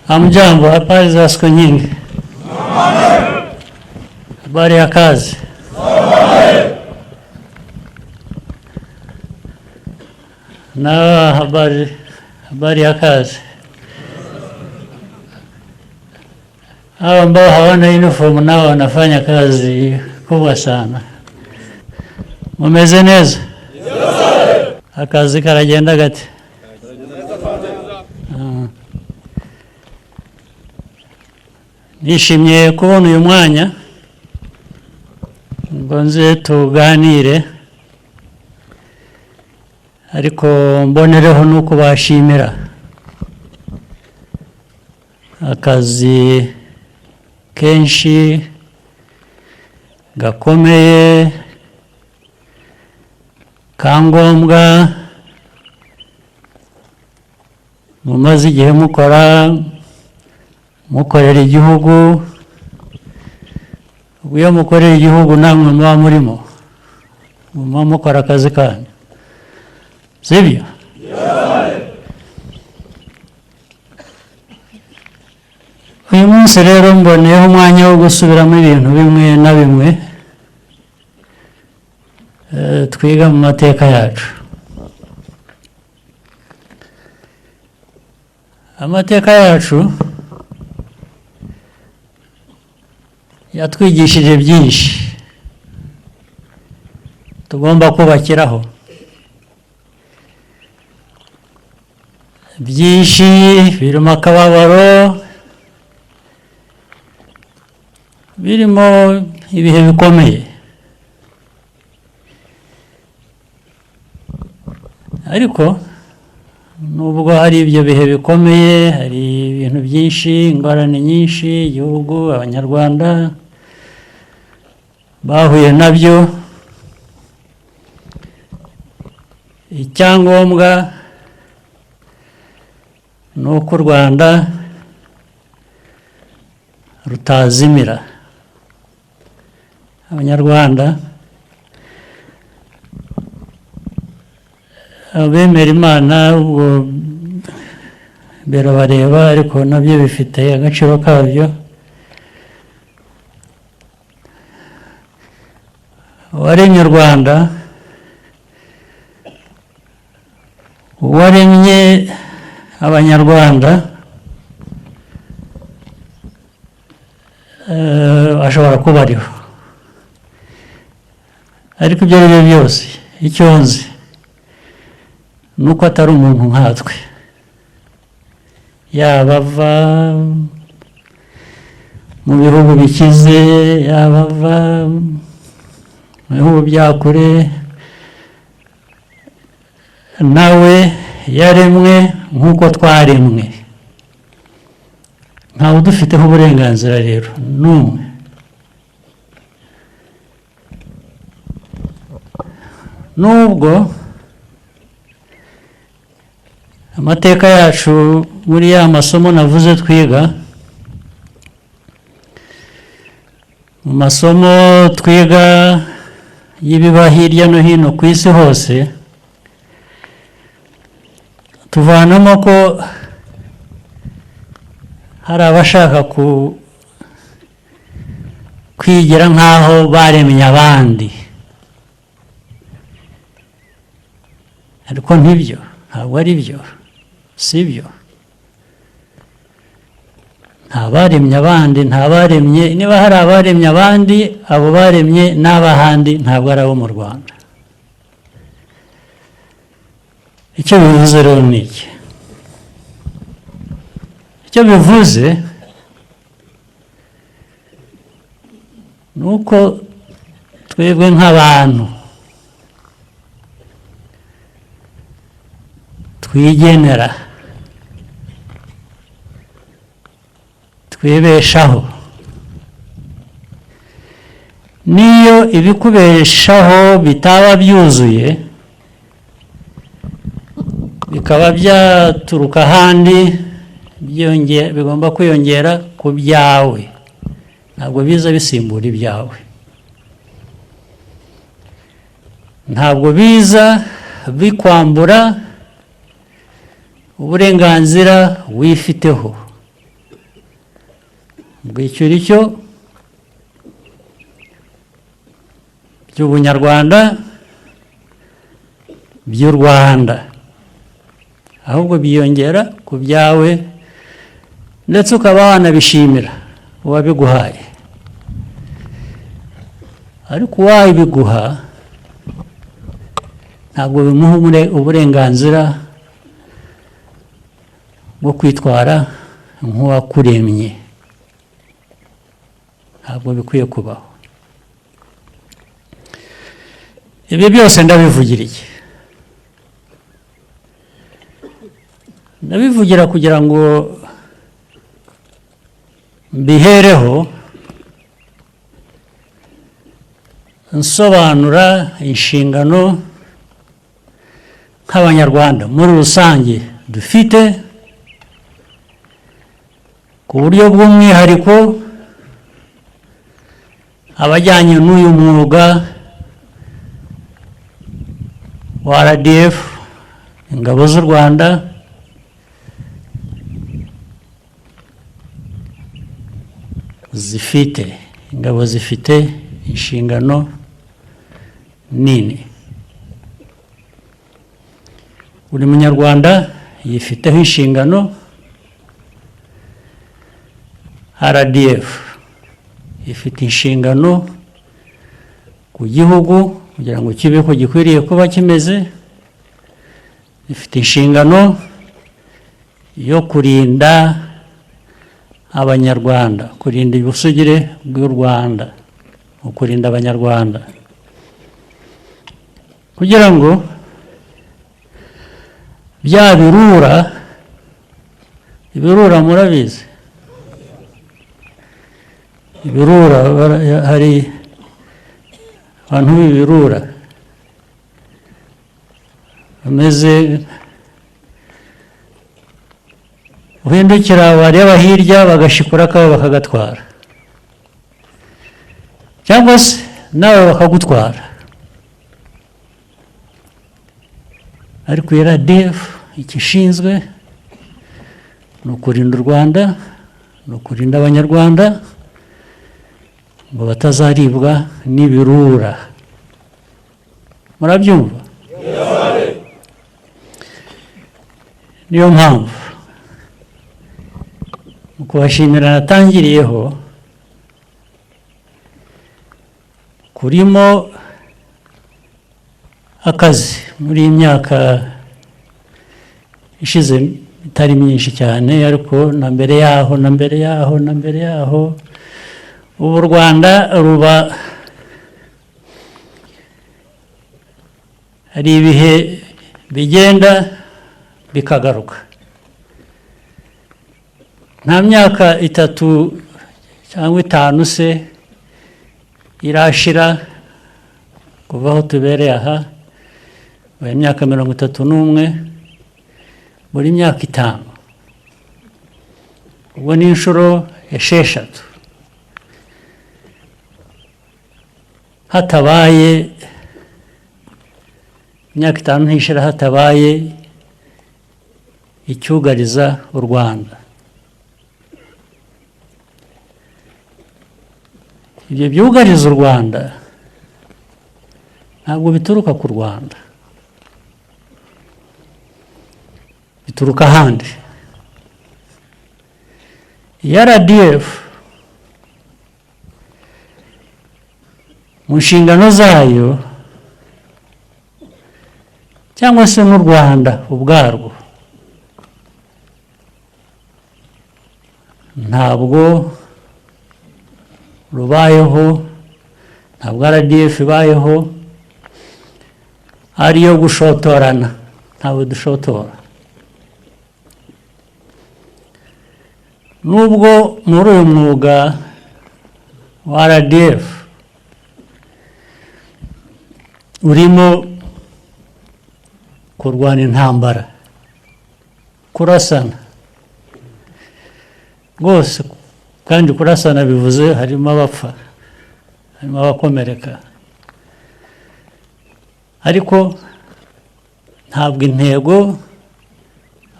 Hamjambo, habari za siku nyingi. Habari ya kazi. Na habari ya kazi. Hawa ambao hawana uniform nao wanafanya kazi kubwa sana. Mumeze neza? Akazi karagenda gate? Nishimiye kubona uyu mwanya ngo nze tuganire, ariko mbonereho no kubashimira akazi kenshi gakomeye ka ngombwa mumaze igihe mukora, mukorera igihugu. Iyo mukorera igihugu namwe muba murimo, muba mukora akazi kanyu, sibyo? Uyu munsi rero mboneyeho umwanya wo gusubiramo ibintu bimwe na bimwe twiga mu mateka yacu. Amateka yacu yatwigishije byinshi tugomba kubakiraho, byinshi birimo akababaro, birimo ibihe bikomeye, ariko nubwo hari ibyo bihe bikomeye, hari ibintu byinshi, ingorane nyinshi igihugu, abanyarwanda bahuye nabyo, icyangombwa ni uko u Rwanda rutazimira. Abanyarwanda abemera Imana ubwo birabareba, ariko nabyo bifite agaciro kabyo. Uwaremye u Rwanda, uwaremye abanyarwanda, ashobora kuba ariho, ariko ibyo ari byo byose icyo nzi ni uko atari umuntu nkatwe, yaba ava mu bihugu bikize, yaba ava mu bihugu bya kure, nawe yaremwe nk'uko twaremwe, ntawe udufiteho uburenganzira rero n'umwe. Nubwo amateka yacu muri ya masomo navuze twiga, mu masomo twiga y'ibiba hirya no hino ku isi hose, tuvanamo ko hari abashaka kwigira nk'aho baremye abandi, ariko ntibyo, ntabwo ari byo, si byo. Nta baremye abandi, nta baremye, niba hari abaremye abandi, abo baremye n'abahandi ntabwo ari abo mu Rwanda. Icyo bivuze rero ni iki? Icyo bivuze ni uko twebwe nk'abantu twigenera, twibeshaho. N'iyo ibikubeshaho bitaba byuzuye, bikaba byaturuka ahandi, bigomba kwiyongera ku byawe, ntabwo biza bisimbura ibyawe, ntabwo biza bikwambura uburenganzira wifiteho. Bw'icyo uri cyo, by'ubunyarwanda, by'u Rwanda, ahubwo byiyongera ku byawe, ndetse ukaba wanabishimira uwabiguhaye. Ariko uwabiguha ntabwo bimuha uburenganzira bwo kwitwara nk'uwakuremye. Ntabwo bikwiye kubaho. Ibi byose ndabivugira iki? Ndabivugira kugira ngo mbihereho nsobanura inshingano nk'Abanyarwanda muri rusange dufite, ku buryo bw'umwihariko abajyanye n'uyu mwuga wa RDF, ingabo z'u Rwanda, zifite ingabo zifite inshingano nini. Buri munyarwanda yifiteho inshingano. RDF ifite inshingano ku gihugu kugira ngo kibe ko gikwiriye kuba kimeze, ifite inshingano yo kurinda Abanyarwanda, kurinda ubusugire bw'u Rwanda, kurinda Abanyarwanda, kugira ngo bya birura, ibirura murabizi, ibirura, hari abantu b'ibirura bameze, uhindukira wareba hirya bagashikura akabo bakagatwara, cyangwa se nawe bakagutwara. Ariko RDF ikishinzwe ni ukurinda u Rwanda, ni ukurinda Abanyarwanda ngo batazaribwa n'ibirura. Murabyumva? Niyo mpamvu mu kubashimira natangiriyeho, kurimo akazi muri iyi myaka ishize itari myinshi cyane, ariko na mbere yaho, na mbere yaho, na mbere yaho, ubu u Rwanda ruba hari ibihe bigenda bikagaruka. Nta myaka 3 cyangwa 5 se irashira kuva aho tubereye aha, buri myaka 31, buri myaka 5, ubwo ni inshuro 6 hatabaye imyaka 5 ntishira hatabaye icyugariza u Rwanda. Ibyo byugariza u Rwanda ntabwo bituruka ku Rwanda, bituruka ahandi. RDF mu nshingano zayo cyangwa se n'u Rwanda ubwarwo, ntabwo rubayeho, ntabwo RDF ibayeho ariyo gushotorana, ntabwo dushotora. Nubwo muri uyu mwuga wa RDF urimo kurwana intambara, kurasana rwose, kandi kurasana bivuze harimo abapfa, harimo abakomereka, ariko ntabwo intego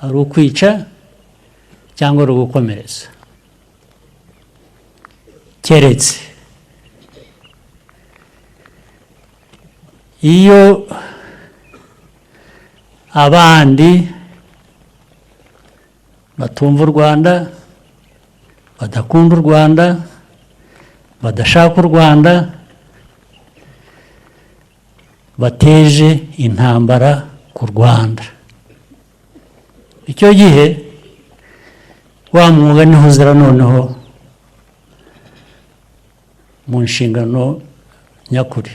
ari ukwica cyangwa ari ugukomeretsa. Keretse iyo abandi batumva u Rwanda, badakunda u Rwanda, badashaka u Rwanda, bateje intambara ku Rwanda. Icyo gihe wa mwuga niho uzira noneho mu nshingano nyakuri.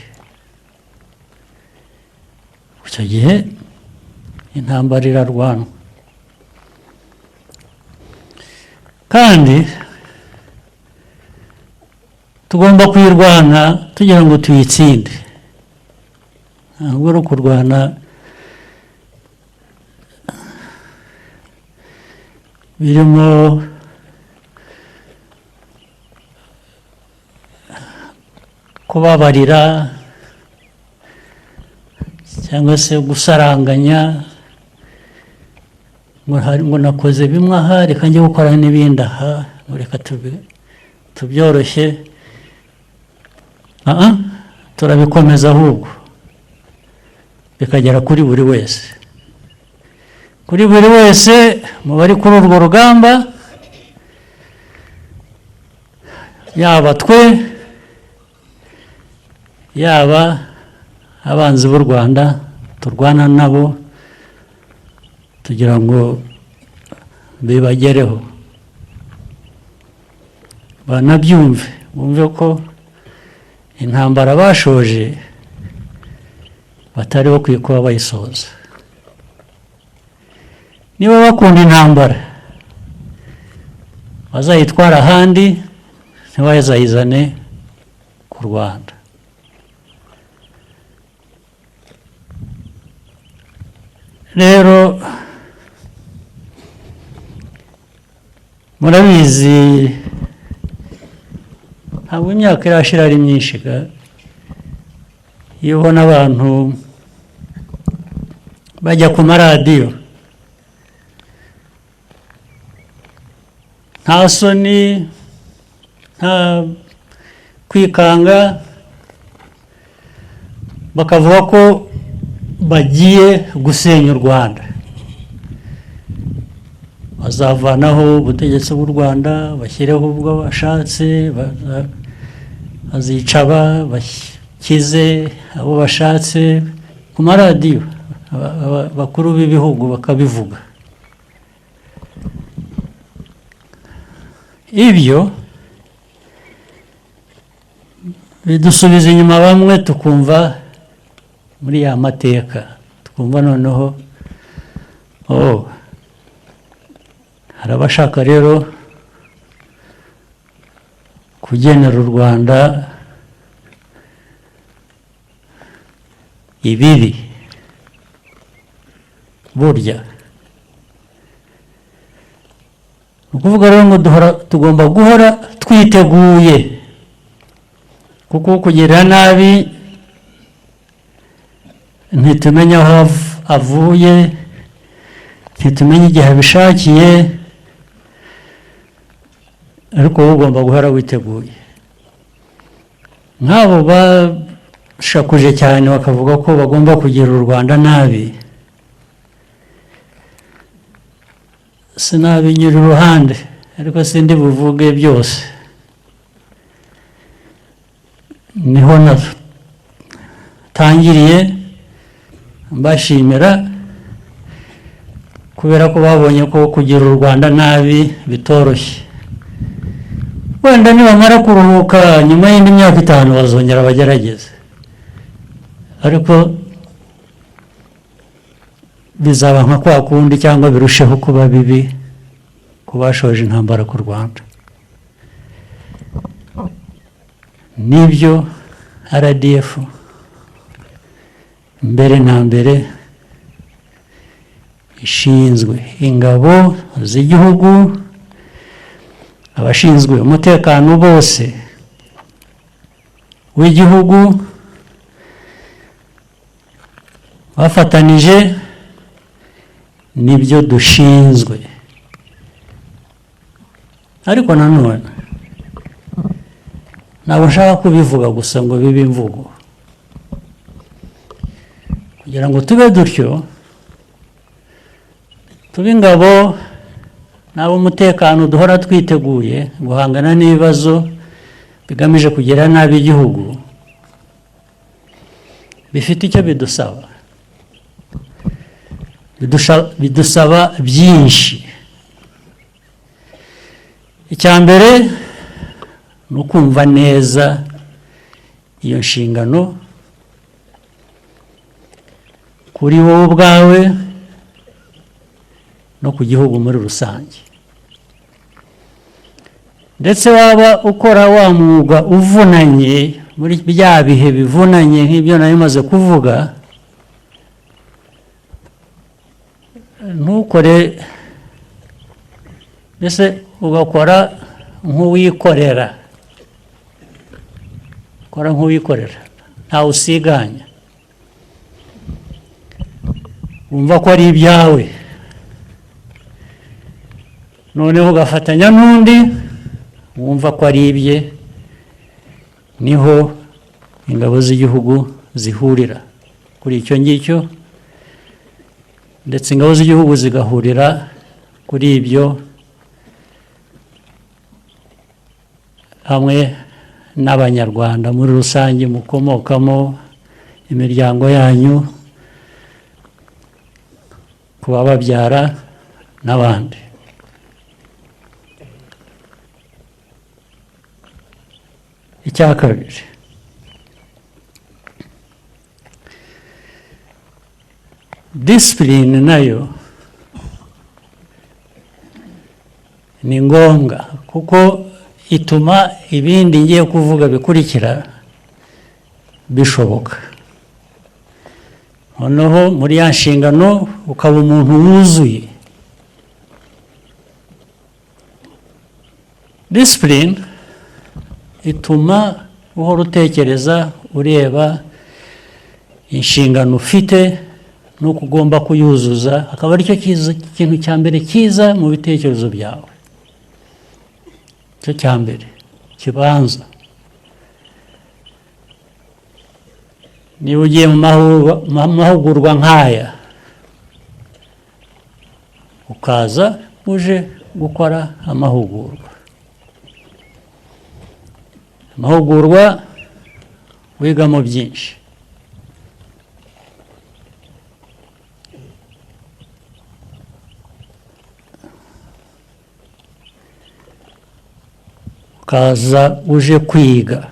Icyo gihe intambara irarwanwa, kandi tugomba kuyirwana tugira ngo tuyitsinde. Ntabwo ari ukurwana birimo kubabarira cyangwa se gusaranganya ngo nakoze bimwe aha, reka njye gukora n'ibindi aha, ngo reka tubyoroshye. Turabikomeza ahubwo bikagera kuri buri wese, kuri buri wese mu bari kuri urwo rugamba, yaba twe, yaba abanzi b'u Rwanda turwana nabo tugira ngo bibagereho, banabyumve, bumve ko intambara bashoje batari bakwiye kuba bayisoza. Niba bakunda intambara bazayitwara ahandi, ntibazayizane ku Rwanda. Rero murabizi, ntabwo imyaka irashira ari myinshi. Iyo ubona abantu bajya ku maradiyo nta soni, nta kwikanga, bakavuga ko bagiye gusenya u Rwanda, bazavanaho ubutegetsi bw'u Rwanda, bashyireho ubwo bashatse, bazica bakize abo bashatse, ku maradiyo bakuru b'ibihugu bakabivuga. Ibyo bidusubiza inyuma bamwe tukumva muri ya mateka, tukumva noneho hari abashaka rero kugenera u Rwanda ibibi. Burya ni ukuvuga rero ngo tugomba guhora twiteguye, kuko kugirira nabi ntitumenya aho avuye, ntitumenya igihe abishakiye, ariko wowe ugomba guhora witeguye. Nk'abo bashakuje cyane bakavuga ko bagomba kugira u Rwanda nabi, sinabinyura iruhande, ariko sindi buvuge byose. Niho natangiriye mbashimira kubera ko babonye ko kugira u Rwanda nabi bitoroshye. Wenda nibamara kuruhuka nyuma y'indi myaka 5 bazongera bagerageze, ariko bizaba nka kwa kundi cyangwa birusheho kuba bibi ku bashoje intambara ku Rwanda. Nibyo RDF mbere na mbere ishinzwe ingabo z'igihugu, abashinzwe umutekano bose w'igihugu bafatanije, nibyo dushinzwe. Ariko nanone Ntabwo nshaka kubivuga gusa ngo bibe imvugo. Kugira ngo tube dutyo, tube ingabo n'ab'umutekano duhora twiteguye guhangana n'ibibazo bigamije kugira nabi igihugu, bifite icyo bidusaba. Bidusaba byinshi. Icya mbere ni ukumva neza iyo nshingano kuri wowe ubwawe no ku gihugu muri rusange. Ndetse waba ukora wa mwuga uvunanye, muri bya bihe bivunanye nk'ibyo nari maze kuvuga, ntukore, mbese ugakora nk'uwikorera. Ukora nk'uwikorera, ntawe usiganya, wumva ko ari ibyawe, noneho ugafatanya n'undi wumva ko ari ibye. Niho ingabo z'igihugu zihurira kuri icyo ngicyo, ndetse ingabo z'igihugu zigahurira kuri ibyo hamwe n'Abanyarwanda muri rusange mukomokamo, imiryango yanyu, ku bababyara n'abandi. Icya kabiri, disipurine nayo ni ngombwa, kuko ituma ibindi ngiye kuvuga bikurikira bishoboka. Noneho muri ya nshingano ukaba umuntu wuzuye. Disipurine ituma uhora utekereza, ureba inshingano ufite n'uko ugomba kuyuzuza, akaba aricyo kintu cya mbere cyiza mu bitekerezo byawe, cyo cya mbere kibanza. Niba ugiye mu mahugurwa nk'aya, ukaza uje gukora amahugurwa, amahugurwa wigamo byinshi, ukaza uje kwiga,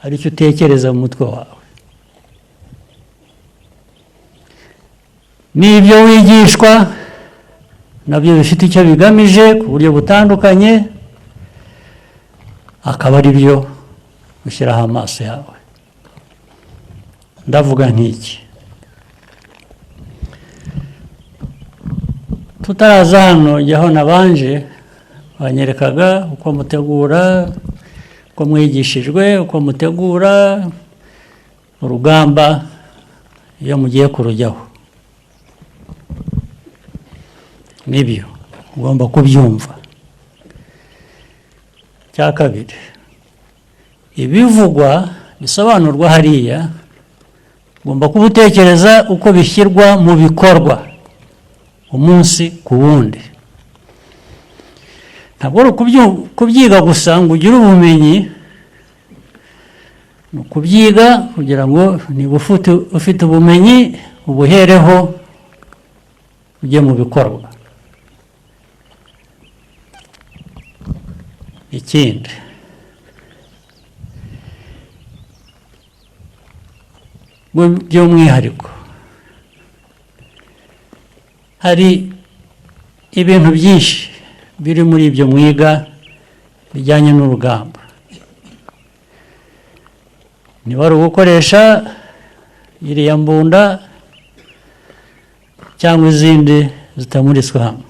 aricyo utekereza mu mutwe wawe, n'ibyo wigishwa nabyo bifite icyo bigamije ku buryo butandukanye, akaba ari byo ushyiraho amaso yawe. Ndavuga nk'iki: tutaraza hano, jyaho nabanje banyerekaga uko mutegura, uko mwigishijwe, uko mutegura urugamba iyo mugiye kurujyaho. Nibyo ugomba kubyumva. Cya kabiri, ibivugwa bisobanurwa hariya ugomba kuba utekereza uko bishyirwa mu bikorwa umunsi ku wundi. Ntabwo ari kubyiga gusa ngo ugire ubumenyi, ni ukubyiga kugira ngo niba ufite ubumenyi ubuhereho ujye mu bikorwa. Ikindi, by'umwihariko, hari ibintu byinshi biri muri ibyo mwiga bijyanye n'urugamba. Niba ari ugukoresha iriya mbunda cyangwa izindi zitamuritswe hano,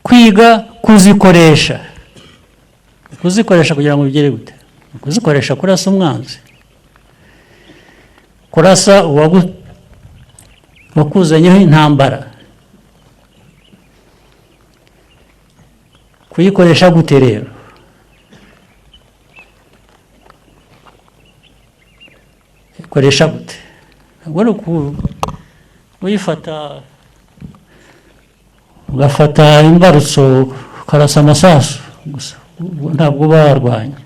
kwiga kuzikoresha, kuzikoresha kugira ngo bigere gute? Kuzikoresha kurasa umwanzi, kurasa uwakuzanyeho intambara. Kuyikoresha gute rero? Ikoresha gute? Ntabwo ari kuyifata ugafata imbarutso ukarasa amasasu gusa, ntabwo uba warwanya.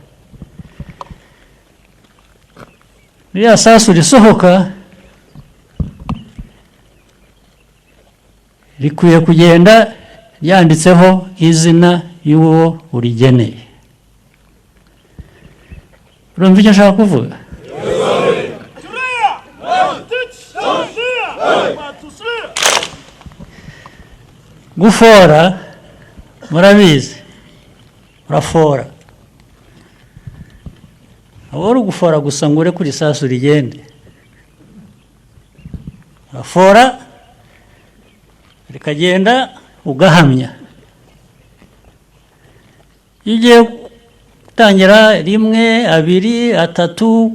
Ririya sasu risohoka rikwiye kugenda ryanditseho izina y'uwo urigeneye. Urumva icyo nshaka kuvuga? Gufora murabizi, urafora. Ntabwo ari ugufora gusa ngo ureke isasu rigende. Urafora rikagenda ugahamya. Iyo ugiye gutangira 1, 2, 3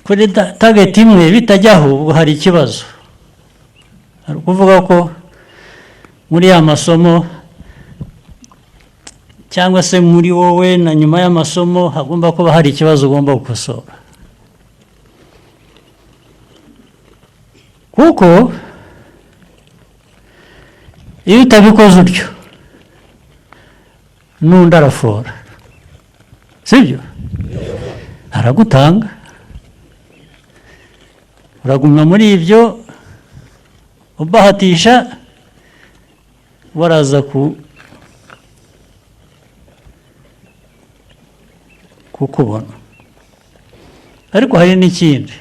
kuri target imwe bitajyaho, ubwo hari ikibazo. Hari ukuvuga ko muri ya masomo cyangwa se muri wowe na nyuma y'amasomo hagomba kuba hari ikibazo ugomba gukosora. Kuko iyo utabikoze utyo n'undi arafora, sibyo? Aragutanga, uraguma muri ibyo ubahatisha, baraza kukubona. Ariko hari n'ikindi,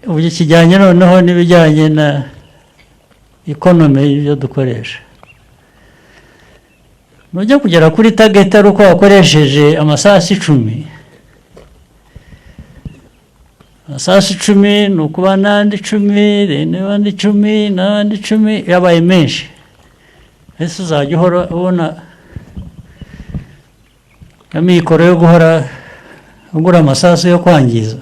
ubu kijyanye noneho n'ibijyanye na economy y'ibyo dukoresha. Nujya kugera kuri target ari uko wakoresheje amasasu 10, amasasu 10 ni ukuba n'andi 10, n'andi 10, n'andi 10, yabaye menshi. Ese uzajya uhora ubona amikoro yo guhora ugura amasasu yo kwangiza?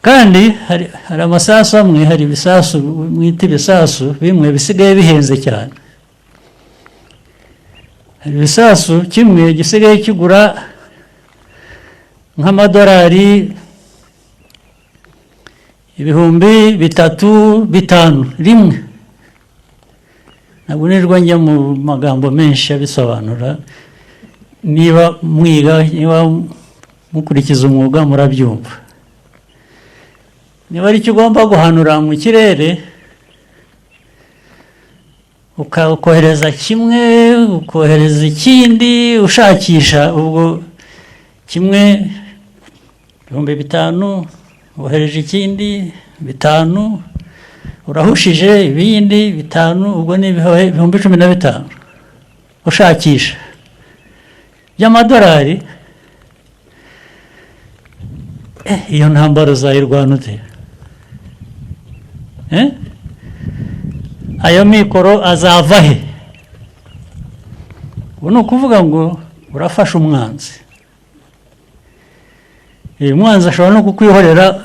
Kandi hari amasasu amwe, hari ibisasu mwita ibisasu bimwe bisigaye bihenze cyane. Hari ibisasu kimwe gisigaye kigura nk'amadolari 3,000 5,000 rimwe. Ntabwo nirwa njya mu magambo menshi abisobanura, niba mwiga, niba mukurikiza umwuga murabyumva. Niba ari icyo ugomba guhanura mu kirere, ukohereza kimwe, ukohereza ikindi, ushakisha, ubwo kimwe 5,000, wohereje ikindi 5, urahushije ibindi 5, ubwo ni 15,000, ushakisha by'amadolari. Iyo ntambaro uzayirwana ute? Ayo mikoro azava he? Ubu ni ukuvuga ngo urafasha umwanzi. Uyu mwanzi ashobora no kukwihorera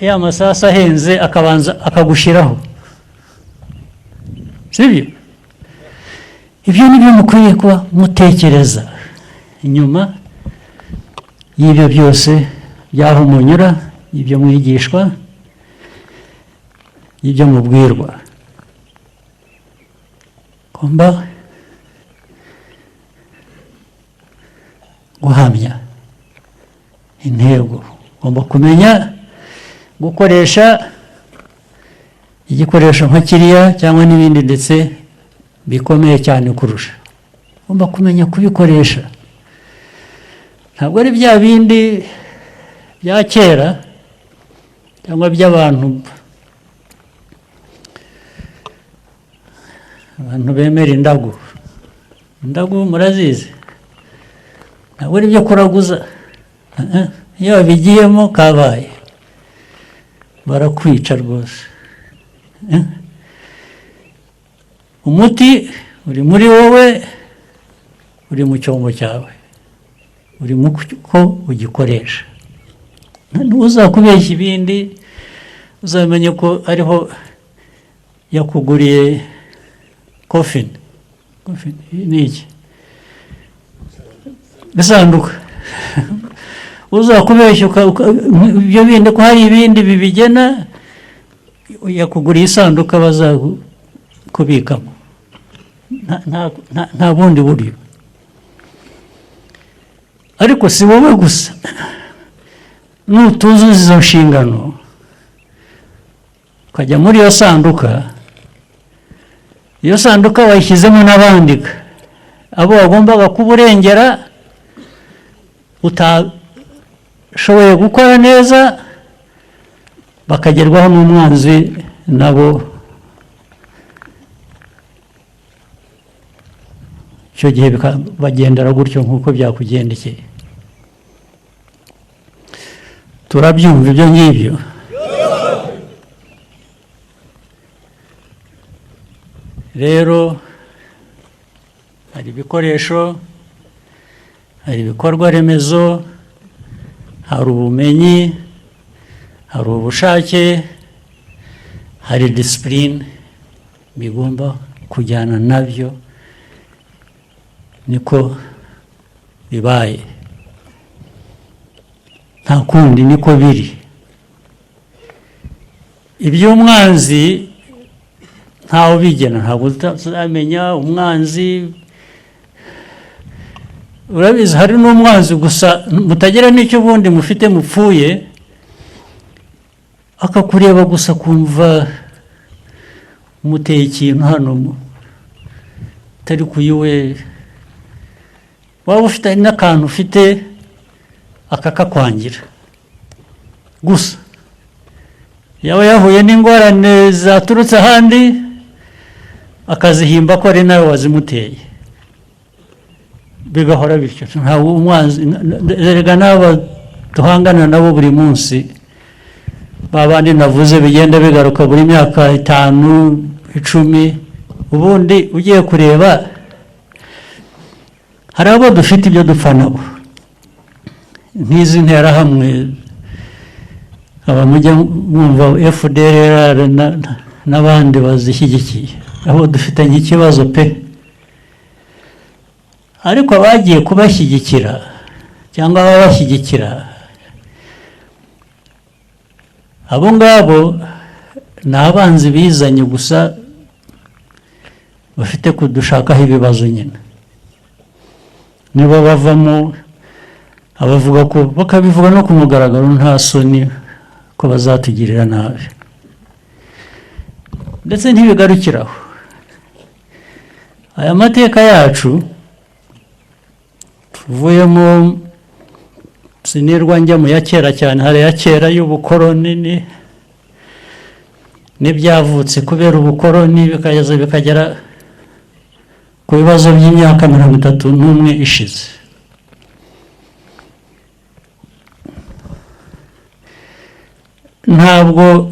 ya masasu ahenze akabanza akagushyiraho, sibyo? Ibyo ni byo mukwiye kuba mutekereza inyuma y'ibyo byose by'aho munyura, ibyo mwigishwa, ibyo mubwirwa. Ugomba guhamya intego, ugomba kumenya gukoresha igikoresho nka kiriya cyangwa n'ibindi ndetse bikomeye cyane kurusha. Ugomba kumenya kubikoresha. Ntabwo ari bya bindi bya kera cyangwa by'abantu abantu bemera indagu. Indagu murazizi, ntabwo ari ibyo kuraguza. Iyo babigiyemo kabaye barakwica rwose. Umuti uri muri wowe, uri mu cyombo cyawe, uri mu ko ugikoresha. Ntuzakubeshya ibindi, uzamenye ko ariho yakuguriye coffin. Coffin ni iki? Isanduka. Uzakubeshya ibyo bindi ko hari ibindi bibigena, yakuguriye isanduka bazakubikamo. Nta bundi buryo. Ariko si wowe gusa, nutuzuza izo nshingano ukajya muri iyo sanduka, iyo sanduka wayishyizemo n'abandika abo wagombaga kuba urengera utashoboye gukora neza, bakagerwaho n'umwanzi nabo. Icyo gihe bagendera gutyo nk'uko byakugendekeye. Turabyumva ibyo ngibyo. Rero hari ibikoresho, hari ibikorwa remezo, hari ubumenyi, hari ubushake, hari discipline bigomba kujyana nabyo. Niko bibaye, nta kundi, niko biri. Iby'umwanzi ntawe ubigena, ntabwo tuzamenya umwanzi. Urabizi, hari n'umwanzi gusa mutagira n'icyo ubundi mufite mupfuye, akakureba gusa kumva umuteye ikintu hano utari kuyiwe, waba ufite n'akantu ufite akakakwangira gusa. Yaba yahuye n'ingorane zaturutse ahandi, akazihimba ko ari nawe wazimuteye, bigahora bityo. Ntabwo umwanzi, erega n'aba duhangana nabo buri munsi, ba bandi navuze bigenda bigaruka buri myaka 5, 10. Ubundi ugiye kureba hari abo dufite ibyo dupfa nabo, nk'izi nterahamwe, aba mujya mwumva FDLR n'abandi bazishyigikiye, abo dufitanye ikibazo pe. Ariko abagiye kubashyigikira cyangwa ababashyigikira, abo ngabo ni abanzi bizanye gusa, bafite kudushakaho ibibazo nyine. Nibo bavamo abavuga ko, bakabivuga no ku mugaragaro nta soni, ko bazatugirira nabi. Ndetse ntibigarukiraho, aya mateka yacu tuvuyemo, sinirwa njya mu ya kera cyane, hari iya kera y'ubukoroni n'ibyavutse kubera ubukoroni, bikageza bikagera ku bibazo by'imyaka 31 ishize. Ntabwo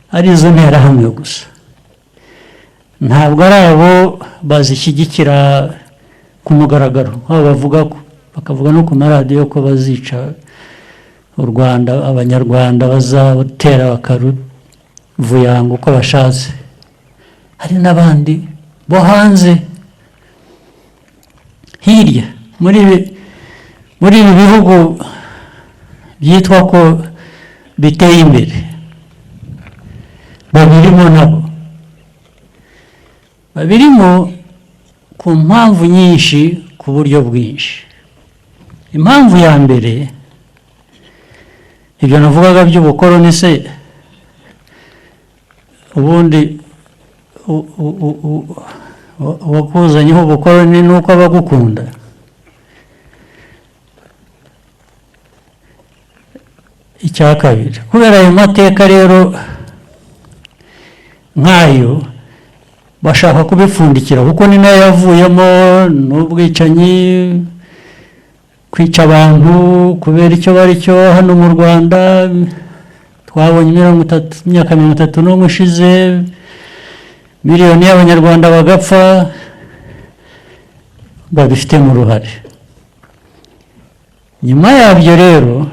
ari izo nterahamwe gusa, ntabwo ari abo bazishyigikira ku mugaragaro, aho bavuga ko, bakavuga no ku maradiyo ko bazica u Rwanda, Abanyarwanda bazatera bakaruvuyanga uko bashatse. Hari n'abandi bo hanze hirya muri ibi bihugu byitwa ko biteye imbere, babirimo nabo, babirimo ku mpamvu nyinshi, ku buryo bwinshi. Impamvu ya mbere, ibyo navugaga by'ubukoroni se, ubundi uwakuzanyeho ubukoroni ni uko abagukunda. Icya kabiri, kubera ayo mateka rero nk'ayo bashaka kubipfundikira, kuko ni nayo yavuyemo n'ubwicanyi, kwica abantu kubera icyo bari cyo. Hano mu Rwanda twabonye imyaka 31 ishize, miliyoni y'Abanyarwanda bagapfa, babifitemo uruhare. Nyuma yabyo rero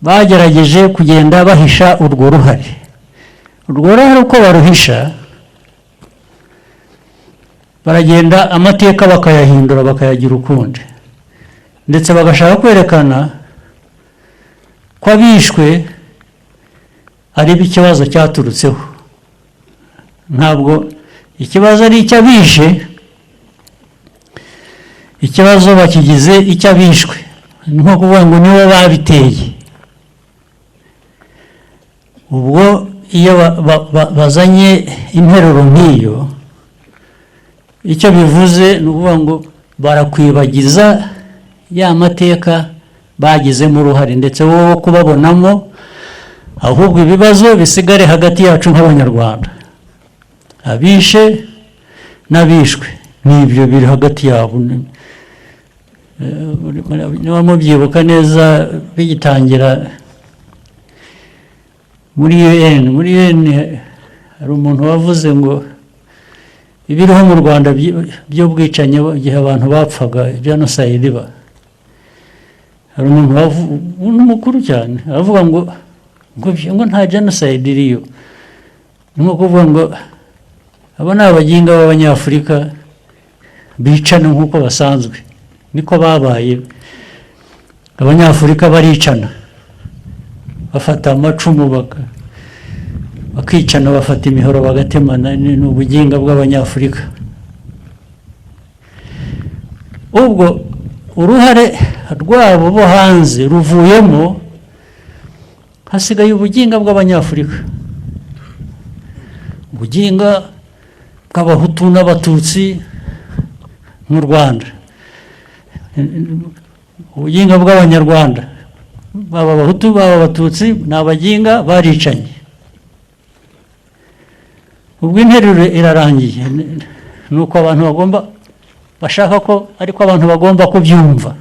Bagerageje kugenda bahisha urwo ruhare. Urwo ruhare uko baruhisha, baragenda amateka bakayahindura, bakayagira ukundi, ndetse bagashaka kwerekana ko abishwe ari ikibazo cyaturutseho. Ntabwo ikibazo ari icy'abishe, ikibazo bakigize icy'abishwe. Ni nko kuvuga ngo nibo babiteye. Ubwo iyo bazanye interuro nk'iyo, icyo bivuze ni ukuvuga ngo barakwibagiza ya mateka bagizemo uruhare, ndetse wowe kubabonamo, ahubwo ibibazo bisigare hagati yacu nk'Abanyarwanda, abishe n'abishwe, n'ibyo biri hagati yabo. Niba mubyibuka neza, bigitangira muri UN hari umuntu wavuze ngo ibiriho mu Rwanda by'ubwicanyi, igihe abantu bapfaga, jenoside iba, hari umuntu mukuru cyane aravuga ngo nta jenoside iriyo. Ni nko kuvuga ngo abo ni abaginga b'Abanyafurika bicana nk'uko basanzwe, niko babaye. Abanyafurika baricana, bafata amacumu bakicana, bafata imihoro bagatemana, ni ubuginga bw'Abanyafurika. Ubwo uruhare rwabo bo hanze ruvuyemo, hasigaye ubuginga bw'Abanyafurika, ubuginga bw'Abahutu n'Abatutsi mu Rwanda, ubuginga bw'Abanyarwanda, baba Abahutu, baba Abatutsi, ni abaginga, baricanye. Ubwo interuro irarangiye. Ni uko abantu bagomba, bashaka ko, ariko abantu bagomba kubyumva.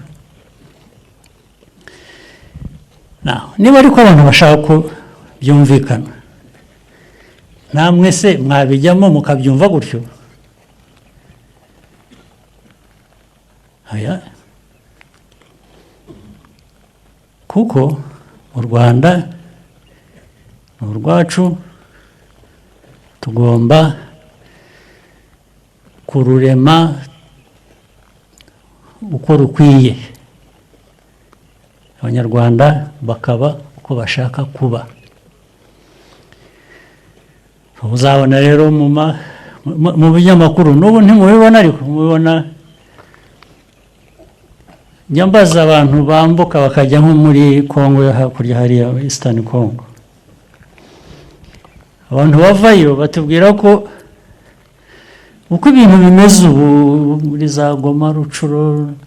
Niba ariko abantu bashaka ko byumvikana, namwe se mwabijyamo mukabyumva gutyo? Oya, kuko u Rwanda ni urwacu, tugomba kururema uko rukwiye, Abanyarwanda bakaba uko bashaka kuba. Uzabona rero mu binyamakuru n'ubu ntimubibona, ariko mubibona. Njya mbaza abantu bambuka bakajya nko muri Kongo yo hakurya hariya, Eastern Congo, abantu bavayo batubwira ko uko ibintu bimeze ubu muri za Goma, Rutshuru,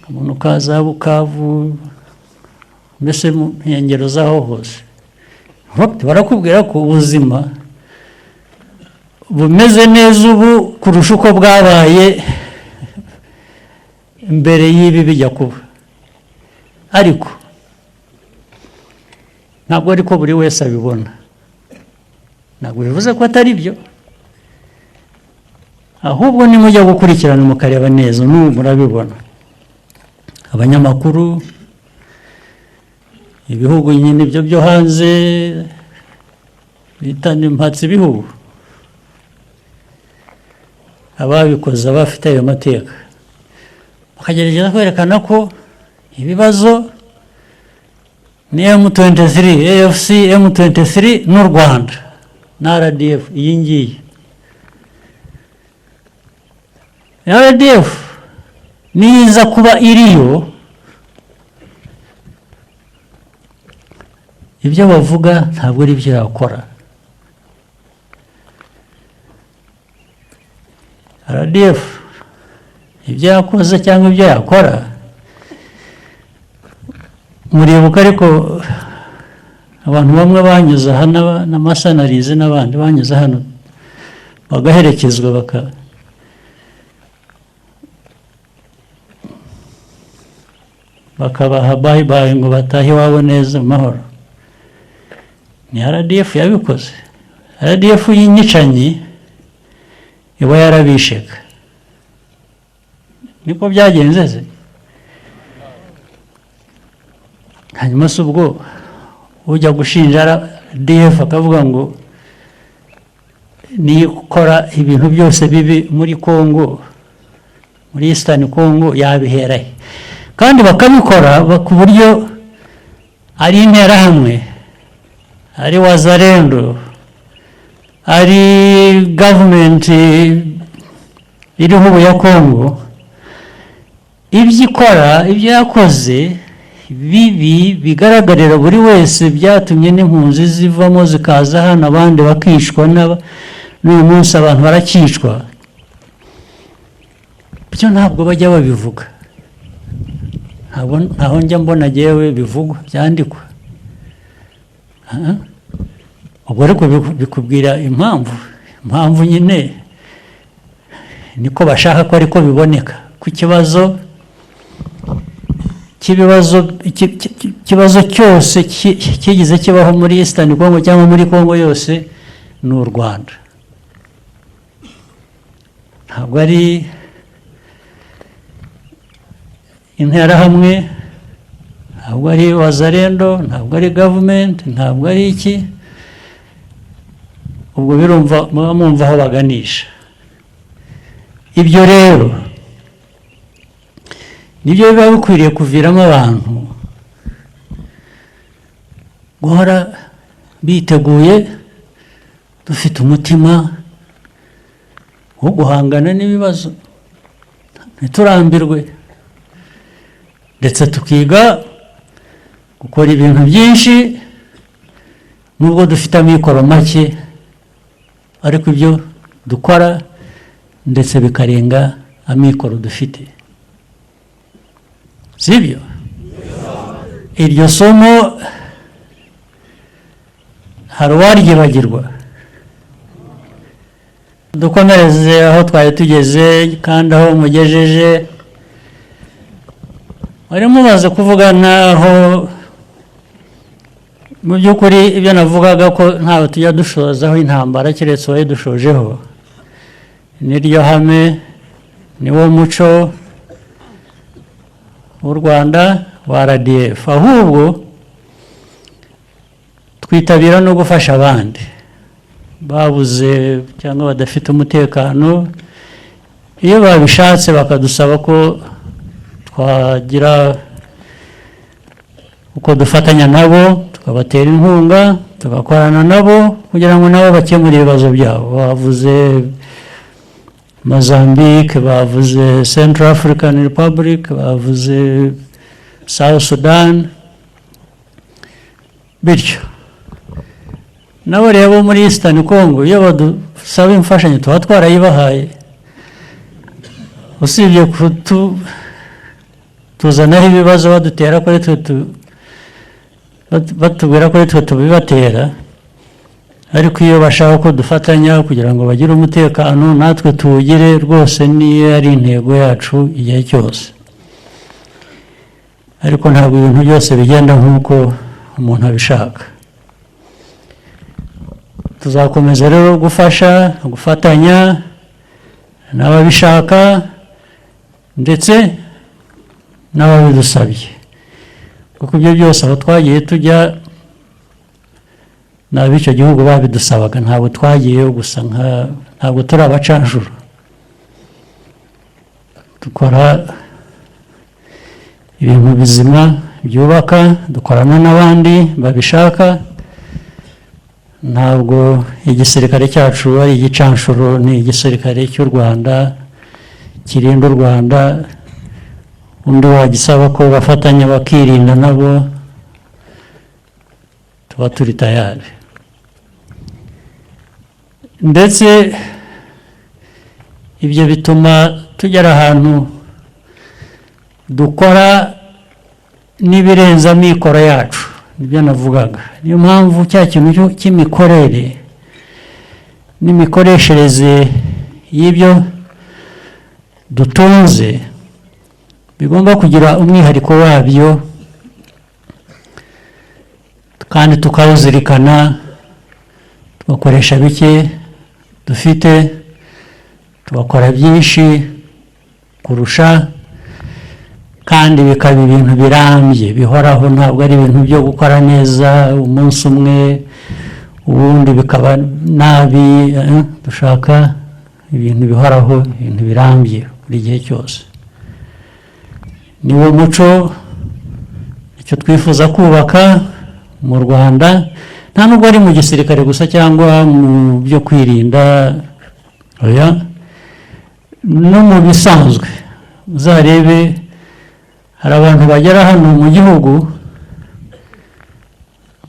kamanuka za Bukavu, mbese mu nkengero z'aho hose, barakubwira ko ubuzima bumeze neza ubu kurusha uko bwabaye mbere y'ibi bijya kuba. Ariko ntabwo ariko buri wese abibona. Ntabwo bivuze ko atari byo, ahubwo nimujya gukurikirana mukareba neza, n'ubu murabibona, abanyamakuru, ibihugu nyine ibyo byo hanze bita impatse ibihugu, ababikoze, abafite ayo mateka, bakagerageza kwerekana ko ibibazo ni M23, AFC M23 n'u Rwanda na RDF. Iyi ngiyi RDF niza kuba iriyo, ibyo bavuga ntabwo ari byo yakora. RDF ibyo yakoze cyangwa ibyo yakora, muribuka, ariko abantu bamwe banyuze aha n'amasanarizi n'abandi banyuze hano bagaherekezwa, bakabaha bye bye ngo batahe iwabo neza mu mahoro. Ni RDF yabikoze. RDF y'inyicanyi iba yarabisheka, niko byagenze se? Hanyuma se ubwo Ujya gushinja RDF akavuga ngo niyo ikora ibintu byose bibi muri Congo, muri Eastern Congo, yabihera he? Kandi bakabikora ku buryo ari Interahamwe, ari Wazalendo, ari gavumenti iriho ubu ya Congo, ibyo ikora, ibyo yakoze bibi bigaragarira buri wese, byatumye n'impunzi zivamo zikaza hano, abandi bakicwa, n'uyu munsi abantu barakicwa. Byo ntabwo bajya babivuga, ntabwo ntaho njya mbona jyewe bivugwa, byandikwa. Ubwo ariko bikubwira impamvu nyine niko bashaka ko ariko biboneka ku kibazo cy'ibibazo, ikibazo cyose kigize kibaho muri Eastern Congo cyangwa muri Congo yose ni u Rwanda, ntabwo ari Interahamwe, ntabwo ari Wazalendo, ntabwo ari gavumenti, ntabwo ari iki. Ubwo birumva, muba mwumva aho baganisha. Ibyo rero nibyo biba bikwiriye kuviramo abantu guhora biteguye, dufite umutima wo guhangana n'ibibazo, ntiturambirwe, ndetse tukiga gukora ibintu byinshi nubwo dufite amikoro make, ariko ibyo dukora ndetse bikarenga amikoro dufite. Sibyo? Iryo somo hari uwaryibagirwa? Dukomereze aho twari tugeze kandi aho mugejeje. Wari mumaze kuvuga nk'aho mu by'ukuri ibyo navugaga ko ntawe tujya dushozaho intambara keretse uwayidushojeho. Niryo hame, niwo muco w'u Rwanda wa RDF. Ahubwo twitabira no gufasha abandi babuze cyangwa badafite umutekano. Iyo babishatse bakadusaba ko twagira uko dufatanya nabo, tukabatera inkunga, tugakorana nabo kugira ngo nabo bakemure ibibazo byabo. Bavuze Mozambique, bavuze Central African Republic, bavuze South Sudan, bityo nabo rero muri Eastern Congo iyo badusaba imfashanyo tuba twarayibahaye. Usibye kutu tuzanaho ibibazo, badutera ko ari twe batubwira ko ari twe tubibatera, ariko iyo bashaka ko dufatanya kugira ngo bagire umutekano natwe tuwugire rwose, niyo ari intego yacu igihe cyose. Ariko ntabwo ibintu byose bigenda nk'uko umuntu abishaka. Tuzakomeza rero gufasha, gufatanya n'ababishaka ndetse n'ababidusabye, kuko ibyo byose aho twagiye tujya ni ab'icyo gihugu babidusabaga. Ntabwo twagiyeyo gusa nka, ntabwo turi abacanshuro. Dukora ibintu bizima byubaka, dukorana n'abandi babishaka. Ntabwo igisirikare cyacu ari igicanshuro, ni igisirikare cy'u Rwanda kirinda u Rwanda. Undi wagisaba ko bafatanya bakirinda nabo, tuba turi tayari. Ndetse ibyo bituma tugera ahantu dukora n'ibirenze amikoro yacu, nibyo navugaga. Niyo mpamvu cya kintu cy'imikorere n'imikoreshereze y'ibyo dutunze bigomba kugira umwihariko wabyo, kandi tukawuzirikana, tugakoresha bike dufite, tugakora byinshi kurusha. Kandi bikaba ibintu birambye, bihoraho, ntabwo ari ibintu byo gukora neza umunsi umwe, ubundi bikaba nabi. Dushaka ibintu bihoraho, ibintu birambye buri gihe cyose. Niwo muco, icyo twifuza kubaka mu Rwanda. Nta nubwo ari mu gisirikare gusa cyangwa mu byo kwirinda, oya, no mu bisanzwe. Uzarebe, hari abantu bagera hano mu gihugu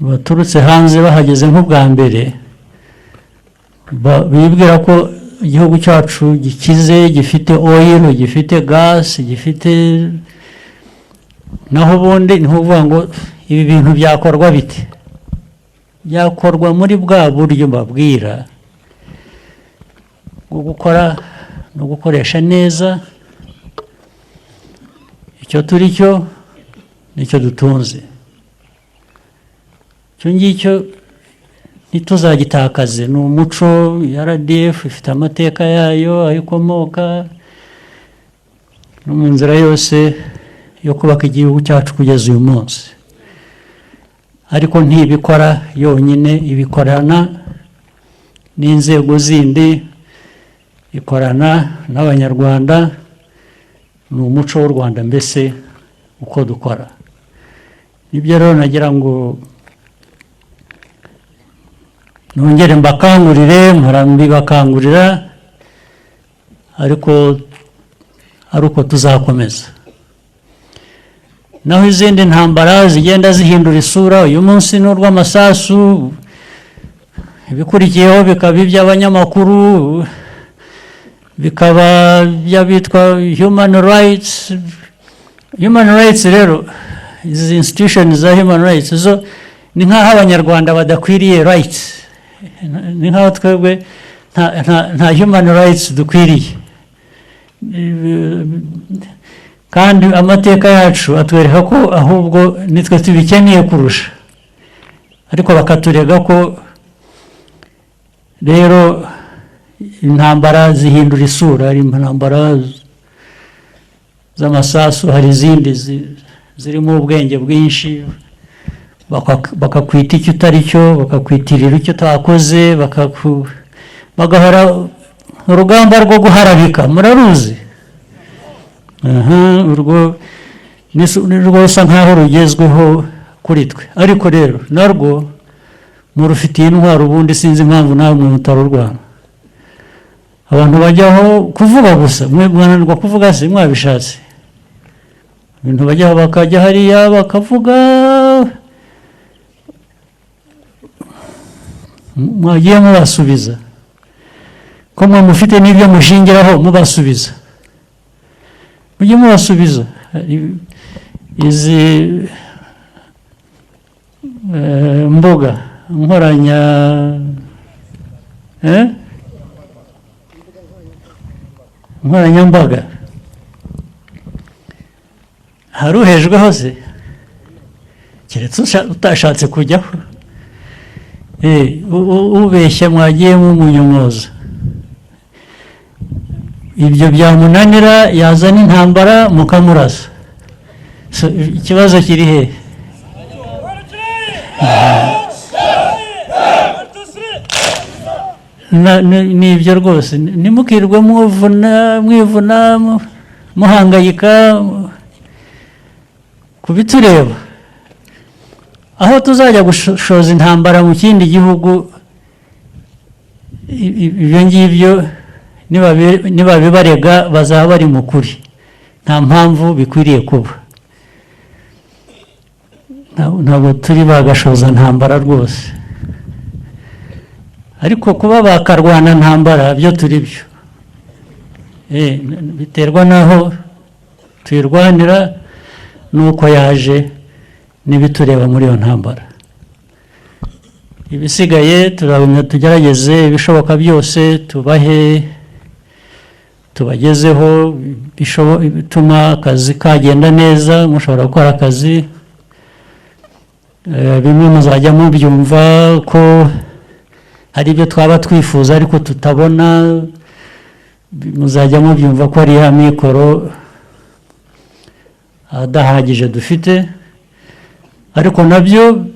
baturutse hanze, bahageze nk'ubwa mbere, bibwira ko igihugu cyacu gikize, gifite oil, gifite gas, gifite. Naho ubundi ni ukuvuga ngo ibi bintu byakorwa bite? Byakorwa muri bwa buryo mbabwira bwo gukora no gukoresha neza icyo turi cyo n'icyo dutunze. Icyo ngicyo ntituzagitakaze, ni umuco. RDF ifite amateka yayo, aho ikomoka, no mu nzira yose yo kubaka igihugu cyacu kugeza uyu munsi. Ariko ntibikora yonyine, ibikorana n'inzego zindi, ikorana n'Abanyarwanda. Ni umuco w'u Rwanda mbese uko dukora. Nibyo rero nagira ngo nongere mbakangurire. Mpora mbibakangurira, ariko ari uko tuzakomeza. Naho izindi ntambara zigenda zihindura isura, uyu munsi ni urw'amasasu, ibikurikiyeho bikaba iby'abanyamakuru, bikaba iby'abitwa human rights. Human rights rero, izi institution za human rights zo ni nk'aho Abanyarwanda badakwiriye rights, ni nk'aho twebwe nta human rights dukwiriye. Kandi amateka yacu atwereka ko ahubwo nitwe tubikeneye kurusha, ariko bakaturega ko. Rero intambara zihindura isura. Hari intambara z'amasasu, hari izindi zirimo ubwenge bwinshi, bakakwita icyo utari cyo, bakakwitirira icyo utakoze, bagahora urugamba rwo guharabika. Muraruzi? Aha, urwo ni rwo rusa nkaho rugezweho kuri twe. Ariko rero narwo murufitiye intwaro. Ubundi sinzi impamvu namwe mutarurwana. Abantu bajyaho kuvuga gusa, mwe mwananirwa kuvuga se mwabishatse? Ibintu bajyaho, bakajya hariya bakavuga, mwagiye mubasubiza, ko mwe mufite n'ibyo mushingiraho mubasubiza? Mujye mubasubiza. Izi mbuga nkoranya, eh? Nkoranyambaga, hari uhejweho se, keretse utashatse kujyaho? Ubeshya mwagiye mumunyomoza, ibyo byamunanira yazana intambara mukamurasa. So, ikibazo kiri hehe? Ni ibyo rwose. Ntimukirwe muvuna, mwivuna, muhangayika ku bitureba. Aho tuzajya gushoza intambara mu kindi gihugu, ibyo ngibyo nibabibarega bazaba bari mu kuri. Nta mpamvu bikwiriye kuba. Ntabwo turi bagashoza ntambara rwose, ariko kuba bakarwana ntambara byo turi byo. Biterwa n'aho tuyirwanira n'uko yaje n'ibitureba muri iyo ntambara. Ibisigaye turabona, tugerageze ibishoboka byose, tubahe, tubagezeho bituma akazi kagenda neza, mushobora gukora akazi. Bimwe muzajya mubyumva ko hari ibyo twaba twifuza ariko tutabona, muzajya mubyumva ko ari ya mikoro. adahagije dufite, ariko nabyo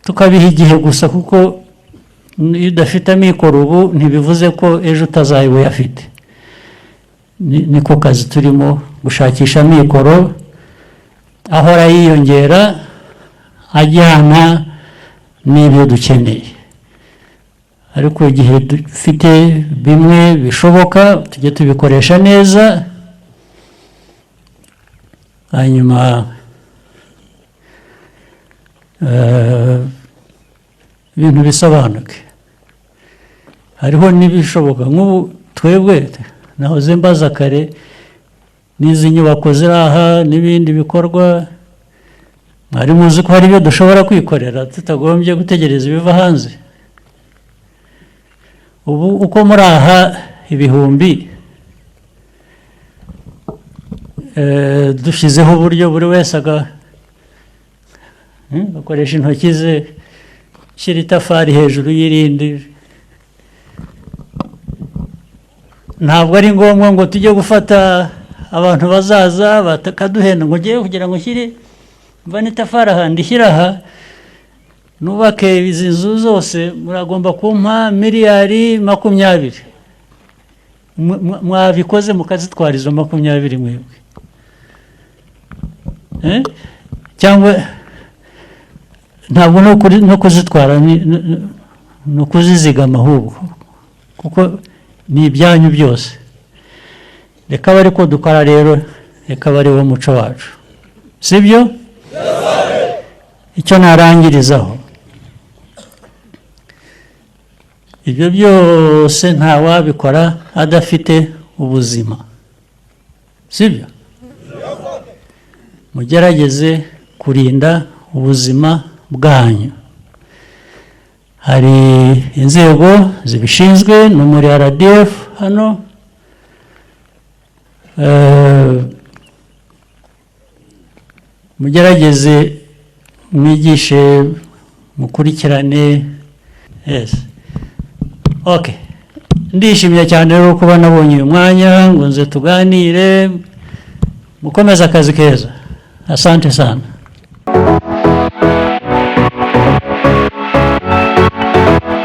tukabiha igihe gusa, kuko iyo udafite amikoro ubu ntibivuze ko ejo utazaba uyafite. Niko kazi turimo, gushakisha amikoro ahora yiyongera ajyana n'ibyo dukeneye. Ariko igihe dufite bimwe bishoboka, tujye tubikoresha neza, hanyuma ibintu bisobanuke. Hariho n'ibishoboka, nk'ubu twebwe nahoze mbaza kare, n'izi nyubako ziri aha n'ibindi bikorwa, mwari muzi ko hari ibyo dushobora kwikorera tutagombye gutegereza ibiva hanze? Ubu uko muri aha ibihumbi, dushyizeho uburyo buri wese agakoresha intoki ze, shyira itafari hejuru y'irindi, ntabwo ari ngombwa ngo tujye gufata abantu bazaza bakaduhenda ngo ngewe kugira ngo nshyire mvane itafari aha ndishyire aha nubake izi nzu zose, muragomba kumpa miliyari 20. Mwabikoze mukazitwara izo 20 mwebwe? Cyangwa ntabwo no kuzitwara, ni ukuzizigama ahubwo, kuko ni ibyanyu byose. Reka abe ariko dukora rero, reka abe ari wo muco wacu, sibyo? Icyo narangirizaho, ibyo byose ntawabikora adafite ubuzima, sibyo? Mugerageze kurinda ubuzima bwanyu. Hari inzego zibishinzwe, no muri RDF hano, mugerageze mwigishe, mukurikirane. Yes, okay. Ndishimye cyane rero kuba nabonye uyu mwanya ngo nze tuganire. Mukomeze akazi keza. Asante sana.